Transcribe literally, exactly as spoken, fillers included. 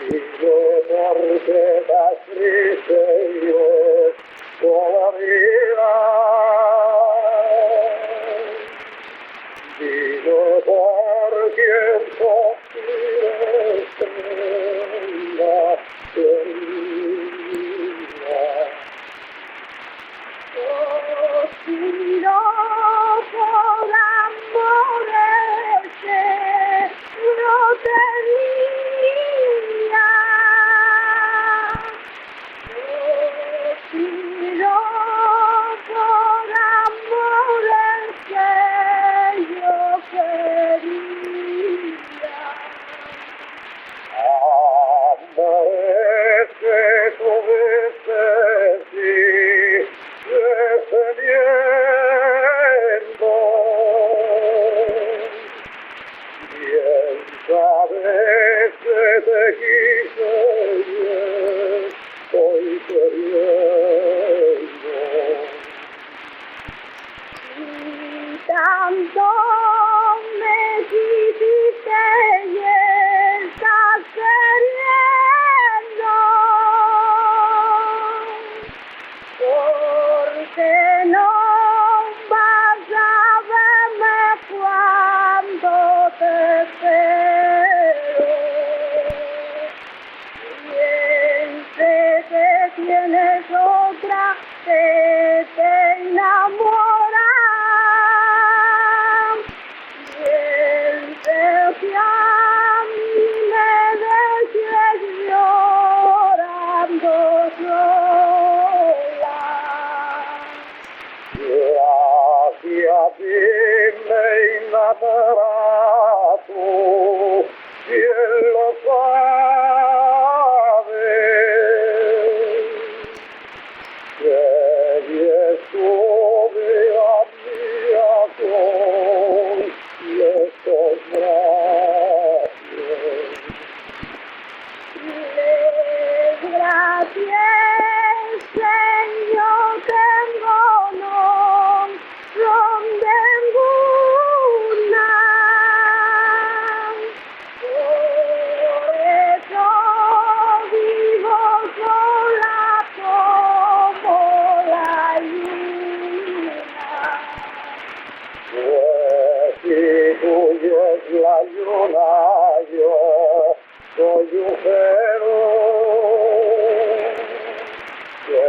Dime por qué das tristeza colorida. Dime por quién sos prenda querida. Sino por amores que no tenía, sino por amores que yo quería. Amores que tuviste sigues teniendo. Bien sabes que te quise y estoy queriendo. Si tanto me quisiste y estás queriendo, ¿por qué no vas a verme cuando te espero? Piense que tienes otra que te enamora. Piense que a mí me dejes llorando sola. Gracias a ti me enamora tu. Bien lo sabes, que estuve a mi acción y estos brazos. Les gracies, Señor, tengo, non son denguna. Por eso vivo sola como la lluna. Pues si tú eres la lluna, yo soy lucero. Que